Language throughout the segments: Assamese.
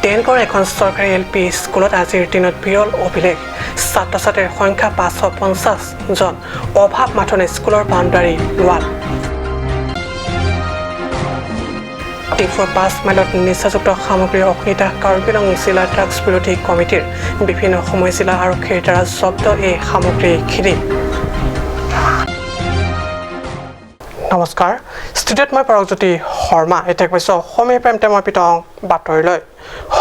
তেনগাঁৱৰ এখন চৰকাৰী এল পি স্কুলত আজিৰ দিনত বিৰল অভিলেখ। ছাত্ৰ ছাত্ৰীৰ সংখ্যা 550 জন। অভাৱ মাথোন স্কুলৰ বাউণ্ডাৰী ৱাল। ডিফুৰ 5 মাইলত নিচাযুক্ত সামগ্ৰীৰ অগ্নিদাহ। কাৰ্বি আংলং জিলা ড্ৰাগছ বিৰোধী কমিটিৰ বিভিন্ন সময় জিলা আৰক্ষীৰ দ্বাৰা জব্দ এই সামগ্ৰীখিনি। নমস্কাৰ, ষ্টুডিঅ'ত মই পৰগজ্যোতি শৰ্মা। এতিয়া কৈছোঁ অসমীয়া প্ৰেম মই পিতং বাতৰিলৈ।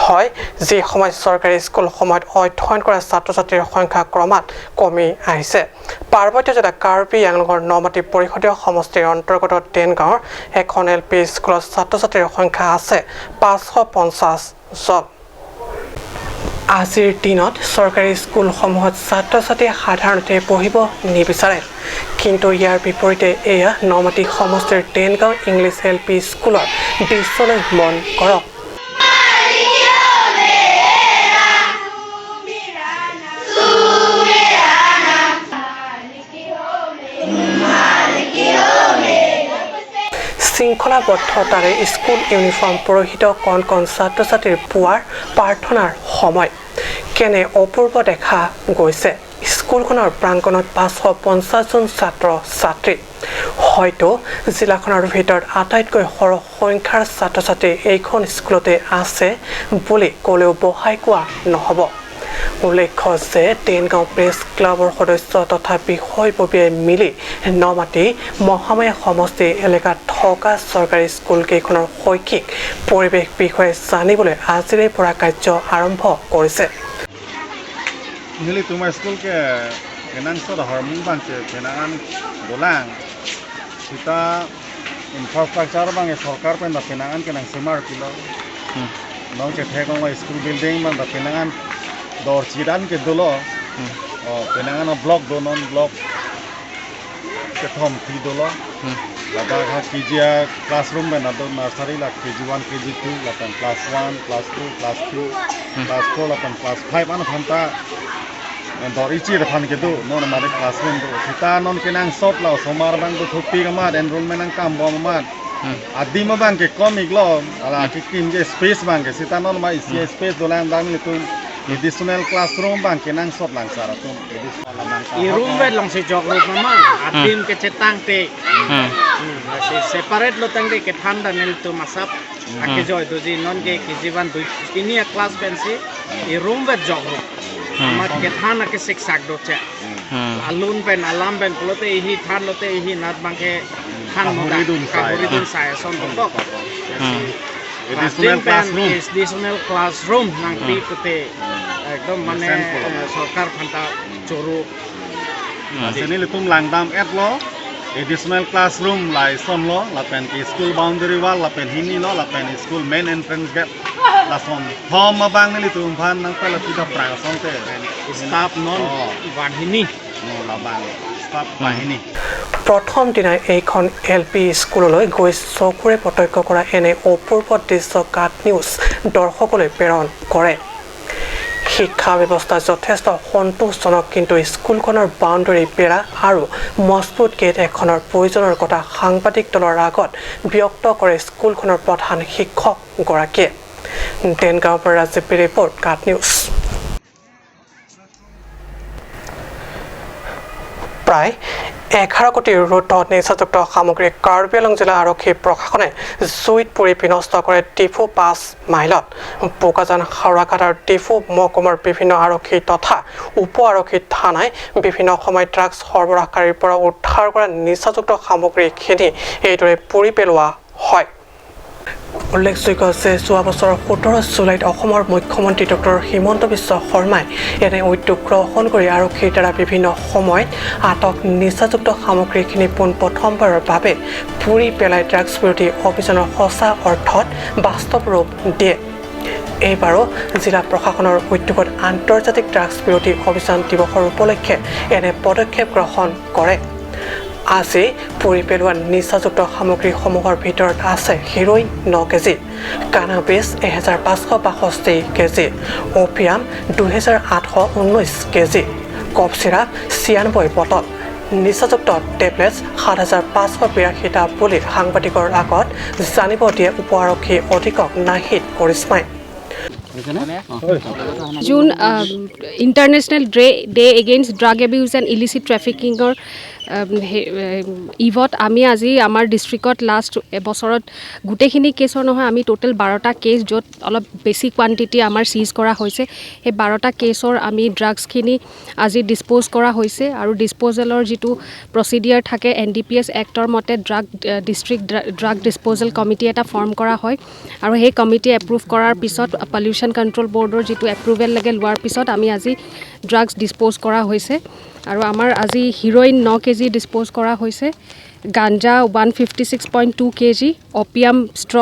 হয়, যি সময়ত চৰকাৰী স্কুলসমূহত অধ্যয়ন কৰা ছাত্ৰ ছাত্ৰীৰ সংখ্যা ক্ৰমাৎ কমি আহিছে, পাৰ্বত্য জিলা কাৰ্বি আংলঙৰ নমাটি পৰিষদীয় সমষ্টিৰ অন্তৰ্গত তেনগাঁৱৰ এখন এল পি স্কুলত ছাত্ৰ ছাত্ৰীৰ সংখ্যা আছে 550 জন। আজিৰ দিনত চৰকাৰী স্কুলসমূহত ছাত্ৰ ছাত্ৰীয়ে সাধাৰণতে পঢ়িব নিবিচাৰে, কিন্তু ইয়াৰ বিপৰীতে এয়া নমাটি সমষ্টিৰ তেনগাঁও ইংলিছ এল পি স্কুলৰ দৃশ্যলৈ মন কৰক। শৃংখলাবদ্ধতাৰে স্কুল ইউনিফৰ্ম পৰিহিত কণ কণ ছাত্ৰ ছাত্ৰীৰ পুৱাৰ প্ৰাৰ্থনাৰ সময় কেনে অপূৰ্ব দেখা গৈছে। স্কুলখনৰ প্ৰাংগণত 550 জন ছাত্ৰ ছাত্ৰী। হয়তো জিলাখনৰ ভিতৰত আটাইতকৈ সৰহ সংখ্যাৰ ছাত্ৰ ছাত্ৰী এইখন স্কুলতে আছে বুলি ক'লেও বঢ়াই কোৱা নহ'ব। উল্লেখ্য যে তেনগাঁও প্ৰেছ ক্লাবৰ সদস্য তথা বিষয়ববীয়াই মিলি নমাটি মহামায়া সমষ্টি এলেকাত থকা চৰকাৰী স্কুলকেইখনৰ শৈক্ষিক পৰিৱেশ বিষয়ে জানিবলৈ আজিৰে পৰা কাৰ্য আৰম্ভ কৰিছে। Nili tuma school ke kenang so hormung bang ke kenangan dolang kita infrastructure bang Sarkar pen da kenangan kenang semar kilo nong ke thekong school building bang da kenangan dor chidan ke dolo o kenangan block do non block ke thom thi dolo lada kha KG classroom ben do nursery la KG 1 KG 2 la pen class 1 class 2 class 3 class 4 la pen class 5 an phanta dor ichi phan ke do non mare classroom do sita non kenang sot la somar bang do thupi ka ma enrollment ang kam bom ma adim bang ke komik lo ala ki kim je space bang ke sita non ma isi space dolang dang le tum additional classroom bang kenang sot lang sara tum additional bang I room vet long si jok room mama adim ke cetang te si separate lo tang te ke thanda nel tu masap ake joy do ji non ke kijiban dui ini class bensi I room vet jok room amat ke than ake sik sak do cha alun pen alam pen plote ihi than lote ihi nat bang ke than mo da kahuri dun sai son do additional classroom additional classroom nang pi te একদম মানে সরকার ফান্টা চরু senil tum langdam et lo additional classroom lai son lo la pen ki school boundary wall la pen hini lo la pen school main entrance gate la son thom bang nili tum phan nang pa la ti da pra son te staff non বাহিনী no la bang staff বাহিনী। প্ৰথম দিনাই এইখন এল পি স্কুললৈ গৈ চকুৰে প্ৰত্যক্ষ কৰা এনে অপূৰ্ব দৃশ্য কাট নিউজ দৰ্শকলৈ প্ৰেৰণ কৰে। শিক্ষা ব্যৱস্থা যথেষ্ট সন্তোষজনক, কিন্তু স্কুলখনৰ বাউণ্ডেৰী বেৰা আৰু মজবুত গেট এখনৰ প্ৰয়োজনৰ কথা সাংবাদিক দলৰ আগত ব্যক্ত কৰে স্কুলখনৰ প্ৰধান শিক্ষকগৰাকীয়ে। তেনগাঁৱৰ পৰা ৰাজীৱ ৰিপৰ্ট, কাট নিউজ। প্ৰায় 11 কোটিৰ ৰুদ্ধ নিচাযুক্ত সামগ্ৰী কাৰ্বি আংলং জিলা আৰক্ষী প্ৰশাসনে জুইত পুৰি বিনষ্ট কৰে ডিফু 5 মাইলত। বোকাজান, হাওৰাঘাট আৰু ডিফু মহকুমাৰ বিভিন্ন আৰক্ষী তথা উপ আৰক্ষী থানাই বিভিন্ন সময়ত ড্ৰাগছ সৰবৰাহকাৰীৰ পৰা উদ্ধাৰ কৰা নিচাযুক্ত সামগ্ৰীখিনি এইদৰে পুৰি পেলোৱা হয়। উল্লেখযোগ্য যে যোৱা বছৰৰ 17 জুলাইত অসমৰ মুখ্যমন্ত্ৰী ডক্টৰ হিমন্ত বিশ্ব শৰ্মাই এনে উদ্যোগ গ্ৰহণ কৰি আৰক্ষীৰ দ্বাৰা বিভিন্ন সময়ত আটক নিচাযুক্ত সামগ্ৰীখিনি পোনপ্ৰথমবাৰৰ বাবে পুৰি পেলাই ড্ৰাগছ বিৰোধী অভিযানৰ সঁচা অৰ্থত বাস্তৱ ৰূপ দিয়ে। এইবাৰো জিলা প্ৰশাসনৰ উদ্যোগত আন্তৰ্জাতিক ড্ৰাগছ বিৰোধী অভিযান দিৱসৰ উপলক্ষে এনে পদক্ষেপ গ্ৰহণ কৰে। আজি পুৰি পেলোৱা নিচাযুক্ত সামগ্ৰীসমূহৰ ভিতৰত আছে heroin 9 KG, cannabis 1562 KG, opium 2819 KG, cough syrup 96 bottle, নিচাযুক্ত টেবলেটছ 7582টা বুলি সাংবাদিকৰ আগত জানিব দিয়ে উপ আৰক্ষী অধীক্ষক Nahid কৰিশ্মাই। June international day against drug abuse and illicit ট্ৰেফিকিঙৰ ইভত আমি আজি আমাৰ ডিষ্ট্ৰিক্টত লাষ্ট এবছৰত গোটেইখিনি কেছৰ নহয়, আমি টোটেল 12টা কেছ য'ত অলপ বেছি কোৱাণ্টিটি আমাৰ চিজ কৰা হৈছে, সেই 12টা কেছৰ আমি ড্ৰাগছখিনি আজি ডিছপ'জ কৰা হৈছে। আৰু ডিছপ'জেলৰ যিটো প্ৰচিডিয়াৰ থাকে NDPS actor মতে ডিষ্ট্ৰিক্ট ড্ৰাগ ডিছপ'জেল কমিটি এটা ফৰ্ম কৰা হয় আৰু সেই কমিটি এপ্ৰুভ কৰাৰ পিছত পলিউশ্যন কণ্ট্ৰল বৰ্ডৰ যিটো এপ্ৰুভেল লাগে লোৱাৰ পিছত আমি আজি ড্ৰাগছ ডিছপ'জ কৰা হৈছে। আৰু আমাৰ আজি হিৰ'ইন 9 কেজি ডিছপ'জ কৰা হৈছে, গাঞ্জা 156.2 কেজি, অপিয়াম ষ্ট্ৰ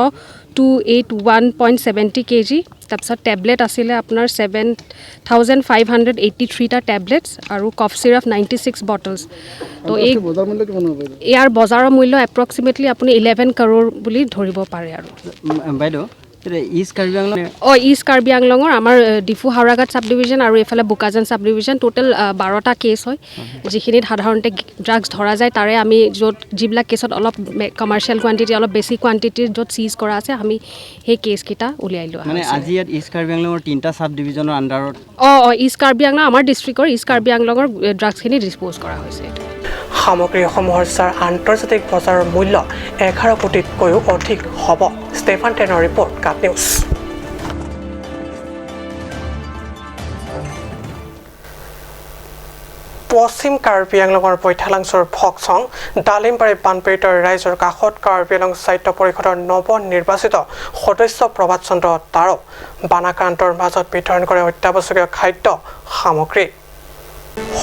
281.70 কেজি, তাৰপিছত টেবলেট আছিলে আপোনাৰ 7583টা টেবলেটছ আৰু কফ চিৰাপ 96 বটলছ। তো এই ইয়াৰ বজাৰৰ মূল্য এপ্ৰক্সিমেটলি আপুনি 11 কৰোৰ বুলি ধৰিব পাৰে। আৰু বাইদেউ ইষ্ট কাৰ্বি আংলং ইষ্ট কাৰ্বি আংলঙৰ আমাৰ ডিফু হাওৰাঘাট চাব ডিভিজন আৰু এইফালে বোকাজান চাব ডিভিজন টোটেল 12টা কেছ হয়, যিখিনিত সাধাৰণতে ড্ৰাগছ ধৰা যায়। তাৰে আমি য'ত যিবিলাক কেছত অলপ কমাৰ্চিয়েল কোৱাণ্টিটি অলপ বেছি কোৱাণ্টিটিৰ য'ত চিজ কৰা আছে আমি সেই কেছকেইটা উলিয়াই লোৱা। মানে আজি ইয়াত ইষ্ট কাৰ্বি আংলঙৰ 3টা চাব ডিভিজনৰ আণ্ডাৰত ইষ্ট কাৰ্বি আংলং আমাৰ ডিষ্ট্ৰিক্টৰ ইষ্ট কাৰ্বি আংলঙৰ ড্ৰাগছখিনি ডিছপ'জ কৰা হৈছে। সামগ্ৰীসমূহৰ যাৰ আন্তৰ্জাতিক বজাৰৰ মূল্য 11 কোটিতকৈও অধিক হ'ব। ষ্টেফান টেনৰ ৰিপৰ্ট, কাট নিউজ। পশ্চিম কাৰ্বি আংলঙৰ বৈঠালাংছৰ ফকচং ডালিমবাৰী বানপীড়িত ৰাইজৰ কাষত কাৰ্বি আংলং সাহিত্য পৰিষদৰ নৱ নিৰ্বাচিত সদস্য প্ৰভাত চন্দ্ৰ তাৰক বানাক্ৰান্তৰ মাজত বিতৰণ কৰে অত্যাৱশ্যকীয় খাদ্য সামগ্ৰী।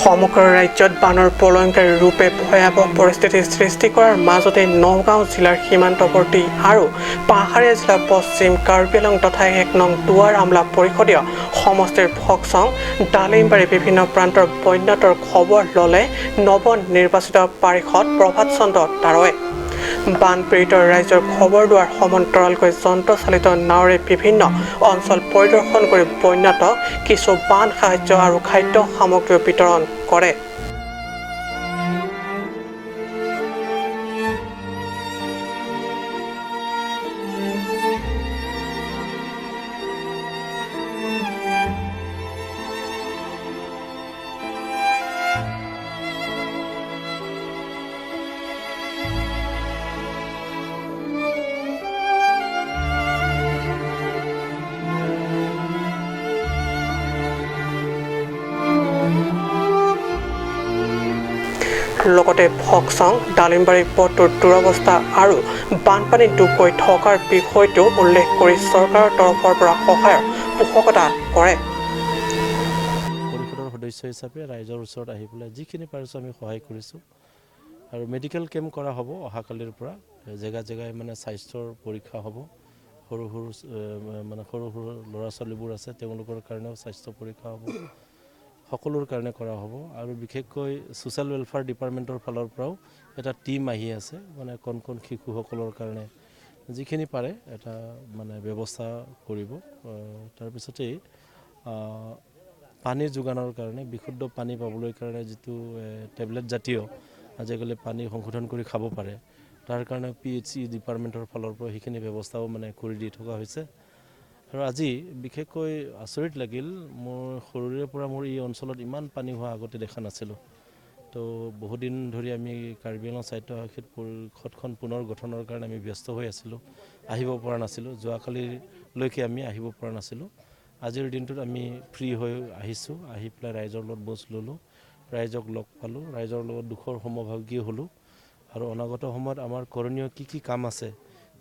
সমগ্ৰ ৰাজ্যত বানৰ প্ৰলয়ংকাৰী ৰূপে ভয়াৱহ পৰিস্থিতিৰ সৃষ্টি কৰাৰ মাজতে নগাঁও জিলাৰ সীমান্তৱৰ্তী আৰু পাহাৰীয়া জিলা পশ্চিম কাৰ্বি আংলং তথা 1 নং দুৱাৰ আমলা পৰিষদীয় সমষ্টিৰ ফকচং ডালিমবাৰী বিভিন্ন প্ৰান্তৰ বন্যাতৰ খবৰ ল'লে নৱ নিৰ্বাচিত পাৰিষদ প্ৰভাত চন্দ্ৰ তাৰৱে। বানপীড়িত ৰাইজৰ খবৰ লোৱাৰ সমান্তৰালকৈ যন্ত্ৰচালিত নাৱৰে বিভিন্ন অঞ্চল পৰিদৰ্শন কৰি বন্যাতক কিছু বান সাহায্য আৰু খাদ্য সামগ্ৰী বিতৰণ কৰে। লগতে ফকচং ডালিমবাৰী পথটোৰ দুৰৱস্থা আৰু বানপানীত ডুব গৈ থকাৰ বিষয়টো উল্লেখ কৰি চৰকাৰৰ তৰফৰ পৰা সহায়ৰ পোষকতা কৰে। পৰিষদৰ সদস্য হিচাপে ৰাইজৰ ওচৰত আহি পেলাই যিখিনি পাৰিছোঁ আমি সহায় কৰিছোঁ আৰু মেডিকেল কেম্প কৰা হ'ব অহাকালিৰ পৰা। জেগা জেগাই মানে স্বাস্থ্যৰ পৰীক্ষা হ'ব, সৰু সৰু মানে সৰু সৰু ল'ৰা ছোৱালীবোৰ আছে তেওঁলোকৰ কাৰণেও স্বাস্থ্য পৰীক্ষা হ'ব, সকলোৰ কাৰণে কৰা হ'ব। আৰু বিশেষকৈ ছ'চিয়েল ৱেলফেয়াৰ ডিপাৰ্টমেণ্টৰ ফালৰ পৰাও এটা টীম আহি আছে, মানে কণ কণ শিশুসকলৰ কাৰণে যিখিনি পাৰে এটা মানে ব্যৱস্থা কৰিব। তাৰপিছতেই পানী যোগানৰ কাৰণে বিশুদ্ধ পানী পাবলৈ কাৰণে যিটো টেবলেট জাতীয় আজিকালি পানী সংশোধন কৰি খাব পাৰে তাৰ কাৰণে PHE ডিপাৰ্টমেণ্টৰ ফালৰ পৰা সেইখিনি ব্যৱস্থাও মানে কৰি দি থকা হৈছে। আৰু আজি বিশেষকৈ আচৰিত লাগিল, মোৰ সৰুৰে পৰা মোৰ এই অঞ্চলত ইমান পানী হোৱা আগতে দেখা নাছিলোঁ। তো বহুদিন ধৰি আমি কাৰ্বি আংলং স্বায়ত্তশাসিত পৰিষদখন পুনৰ গঠনৰ কাৰণে আমি ব্যস্ত হৈ আছিলোঁ, আহিব পৰা নাছিলোঁ। যোৱাকালিলৈকে আমি আহিব পৰা নাছিলোঁ। আজিৰ দিনটোত আমি ফ্ৰী হৈ আহিছোঁ, আহি পেলাই ৰাইজৰ লগত বুজ ল'লোঁ, ৰাইজক লগ পালোঁ, ৰাইজৰ লগত দুখৰ সমভাগী হ'লোঁ। আৰু অনাগত সময়ত আমাৰ কৰণীয় কি কি কাম আছে,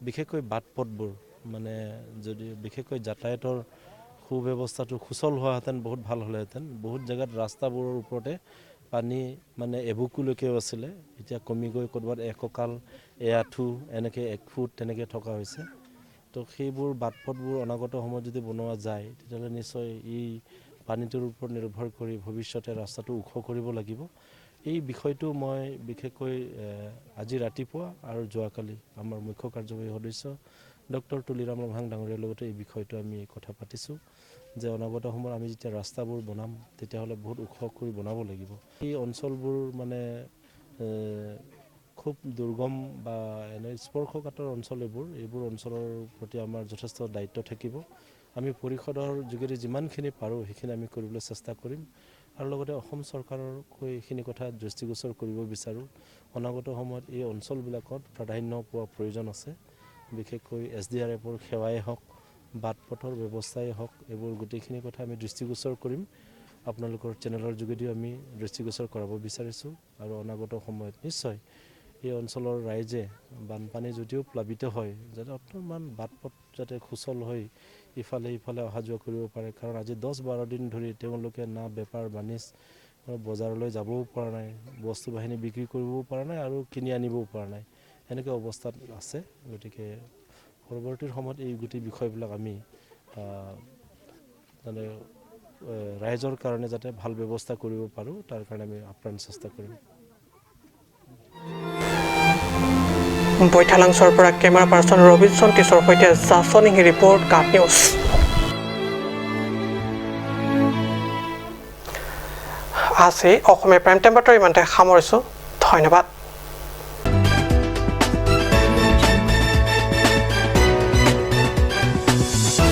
বিশেষকৈ বাট পথবোৰ মানে যদি বিশেষকৈ যাতায়াতৰ সুব্যৱস্থাটো সুচল হোৱাহেঁতেন বহুত ভাল হ'লেহেঁতেন। বহুত জেগাত ৰাস্তাবোৰৰ ওপৰতে পানী মানে এবুকুলৈকেও আছিলে, এতিয়া কমি গৈ ক'ৰবাত একঁকাল এআঁঠু এনেকৈ 1 ফুট তেনেকৈ থকা হৈছে। তো সেইবোৰ বাট পথবোৰ অনাগত সময়ত যদি বনোৱা যায় তেতিয়াহ'লে নিশ্চয় এই পানীটোৰ ওপৰত নিৰ্ভৰ কৰি ভৱিষ্যতে ৰাস্তাটো ওখ কৰিব লাগিব। এই বিষয়টো মই বিশেষকৈ আজি ৰাতিপুৱা আৰু যোৱাকালি আমাৰ মুখ্য কাৰ্যবাহী সদস্য ডক্টৰ তুলিৰাম ৰংহাং ডাঙৰীয়াৰ লগতে এই বিষয়টো আমি কথা পাতিছোঁ যে অনাগত সময়ত আমি যেতিয়া ৰাস্তাবোৰ বনাম তেতিয়াহ'লে বহুত ওখ কৰি বনাব লাগিব। এই অঞ্চলবোৰ মানে খুব দুৰ্গম বা এনে স্পৰ্শকাতৰ অঞ্চল এইবোৰ, এইবোৰ অঞ্চলৰ প্ৰতি আমাৰ যথেষ্ট দায়িত্ব থাকিব। আমি পৰিষদৰ যোগেদি যিমানখিনি পাৰোঁ সেইখিনি আমি কৰিবলৈ চেষ্টা কৰিম আৰু লগতে অসম চৰকাৰকো এইখিনি কথা দৃষ্টিগোচৰ কৰিব বিচাৰোঁ। অনাগত সময়ত এই অঞ্চলবিলাকত প্ৰাধান্য পোৱা প্ৰয়োজন আছে, বিশেষকৈ SDRFৰ সেৱাই হওক, বাট পথৰ ব্যৱস্থাই হওক, এইবোৰ গোটেইখিনি কথা আমি দৃষ্টিগোচৰ কৰিম। আপোনালোকৰ চেনেলৰ যোগেদিও আমি দৃষ্টিগোচৰ কৰাব বিচাৰিছোঁ আৰু অনাগত সময়ত নিশ্চয় এই অঞ্চলৰ ৰাইজে বানপানী যদিও প্লাবিত হয় যাতে অকণমান বাট পথ যাতে সুচল হৈ ইফালে ইফালে অহা যোৱা কৰিব পাৰে, কাৰণ আজি 10-12 দিন ধৰি তেওঁলোকে না বেপাৰ বাণিজ্য বজাৰলৈ যাবও পৰা নাই, বস্তু বাহিনী বিক্ৰী কৰিবও পৰা নাই আৰু কিনি আনিবও পৰা নাই, এনেকুৱা অৱস্থাত আছে। গতিকে পৰৱৰ্তী সময়ত এই গোটেই বিষয়বিলাক আমি মানে ৰাইজৰ কাৰণে যাতে ভাল ব্যৱস্থা কৰিব পাৰোঁ তাৰ কাৰণে আমি আপ্ৰাণ চেষ্টা কৰিম। বৈঠালাংছৰ পৰা কেমেৰা পাৰ্চন ৰবিনচন টিছৰ সৈতে জাছনিং ৰিপৰ্ট, কাট নিউজ। আজি অসমীয়া প্ৰাইম টাইম বাতৰি ইমানতে সামৰিছোঁ। ধন্যবাদ।